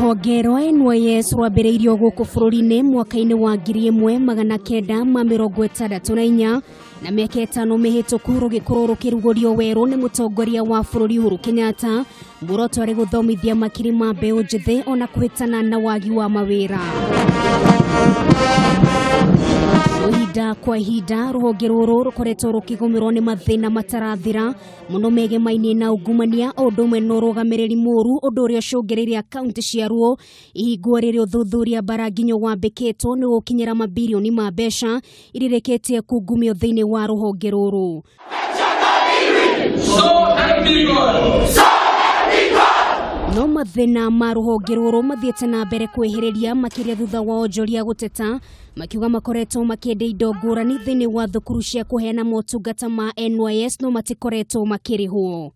Rũhonge rwa NYS rwambĩrĩirio gũkũ bũrũri-inĩ mwaka-inĩ wa 1964 na mĩaka 5 mĩhĩtũku rũgĩkorwo rũkĩrugũrio werũ nĩ mũtongoria wa bũrũri Uhuru Kenyatta, muoroto arĩ gũthomithia makiri ma mbeũ njĩthĩ ona kũhĩtana na wagi wa mawĩra. Ihinda kwa ihinda rũhonge rũrũ rũkoretwo rũkĩgũmĩrwo nĩ mathĩna matarathira mũno megemaine na ungumania o ũndũ ũmwe na ũrũgamĩrĩri mũũru, ũndũ ũrĩa ũcũngĩrĩirie akaunti ciaruo ihingwo rĩrĩa ũthuthuria bara nginyo wambĩkĩtwo nĩ gũkinyĩra mabirioni ma mbeca iria irĩkĩtie kungumio thĩinĩ wa rũhonge rũrũ. No mathĩna ma rũhonge rũrũ mathiĩte na mbere kwĩhĩrĩria makĩria thutha wa onjoria gũteta makiuga makoretwo makĩendia indo ngũrani thĩinĩ wa thukuru cia kũheana motungata ma NYS no matikoretwo makĩrĩhwo.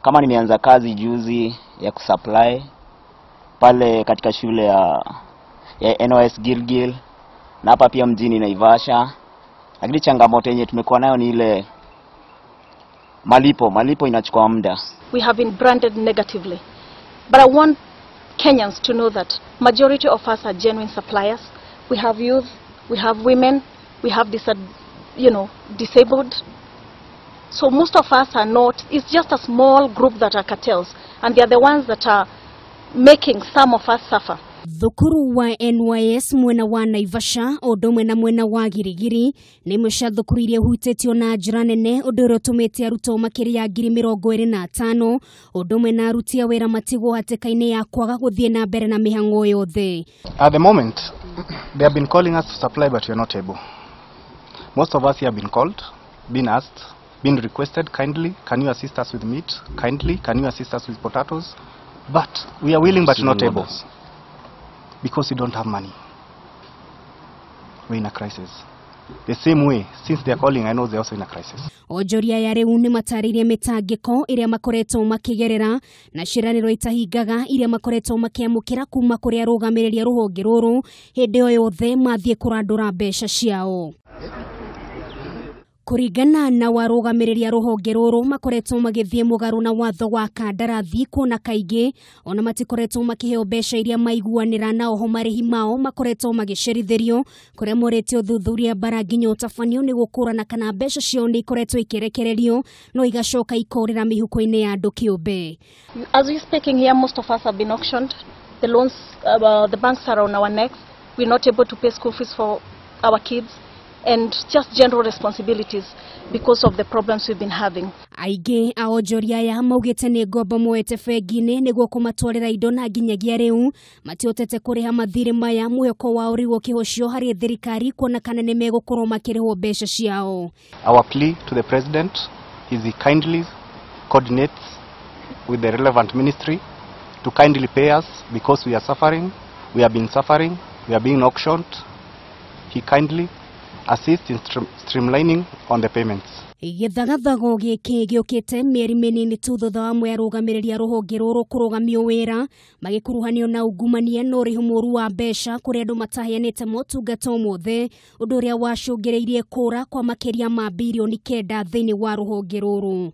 Kama nimeanza kazi juzi ya kusupply pale katika shule ya NYS Gilgil na hapa pia mjini Naivasha, lakini changamoto yenye tumekuwa nayo ni ile malipo inachukua muda. We have been branded negatively. But I want Kenyans to know that majority of us are genuine suppliers. We have youth, we have women, we have disabled. So most of us are not, it's just a small group that are cartels, and they are the ones that are making some of us suffer. Thukuru wa NYS mwena wa Naivasha ũndũ ũmwe na mwena wa Girigiri nĩ imwe cia thukuru iria ihutĩtio na njĩra nene, ũndũ ũrĩa ũtũmĩte arutwo makĩria ya 25,000 ũndũ ũmwe na aruti a wĩra matigwo hatĩka-inĩ ya kwaga gũthiĩ na mbere na mĩhang'o yothe. At the moment, they have been calling us to supply, but we are not able. Most of us here have been called, been asked, been requested kindly, can you assist us with meat? Kindly, can you assist us with potatoes? But we are willing but not able. Because we don't have money. We're in a crisis. The same way, since they're calling, I know they're also in a crisis. Onjoria ya rĩu nĩ matarĩirie mĩtangĩko ĩrĩa makoretwo makĩgerera na ciĩranĩro itahingaga iria makoretwo makĩamũkĩra kuma kũrĩ arũgamĩrĩri a rũhonge rũrũ hĩndĩ o yothe mathiĩ kũrandũra mbeca ciao. Kũringana na warũgamĩrĩri a rũhonge rũrũ makoretwo magĩthiĩ mũgarũ na watho wa kandarathi kuona kaingĩ ona matikoretwo makĩheo mbeca iria maiguanĩra na oho marĩhi mao makoretwo magĩcerithĩrio kũrĩa morĩtie ũthuthuria bara nginya ũtabanio nĩ gũkũrana kana mbeca ciao nĩ ikoretwo ikĩrekererio no igacoka ikorĩra mĩhuko-inĩ ya andũ kĩũmbe. As we speaking here, most of us have been auctioned. The loans, the banks are on our necks. We're not able to pay school fees for our kids and just general responsibilities because of the problems we've been having. Aingĩ a onjoria aya maugĩte nĩ ngombo moete bengi-inĩ nĩguo kũmatwarĩra indo na nginyagia rĩu matihotete kũrĩha mathirĩ maya, mwĩhoko wao rĩu ũkĩhocio harĩ thirikari kuona kana nĩ megũkorwo makĩrĩhwo mbeca ciao. Our plea to the president is he kindly coordinates with the relevant ministry to kindly pay us because we are suffering, we have been suffering, we are being auctioned. He kindly assist in streamlining on the payments. Gĩthagathago gĩkĩ gĩũkĩte mĩeri mĩnini tu thutha wa amwe arũgamĩrĩri a rũhonge rũrũ kũrũgamio wĩra magĩkuruhanio na ungumania na ũrĩhi mũũru wa mbeca kũrĩ andũ mataheanĩte motungata o mothe, ũndũ ũrĩa wacũngĩrĩirie kũra kwa makĩria ma birioni 9 thĩinĩ wa rũhonge rũrũ.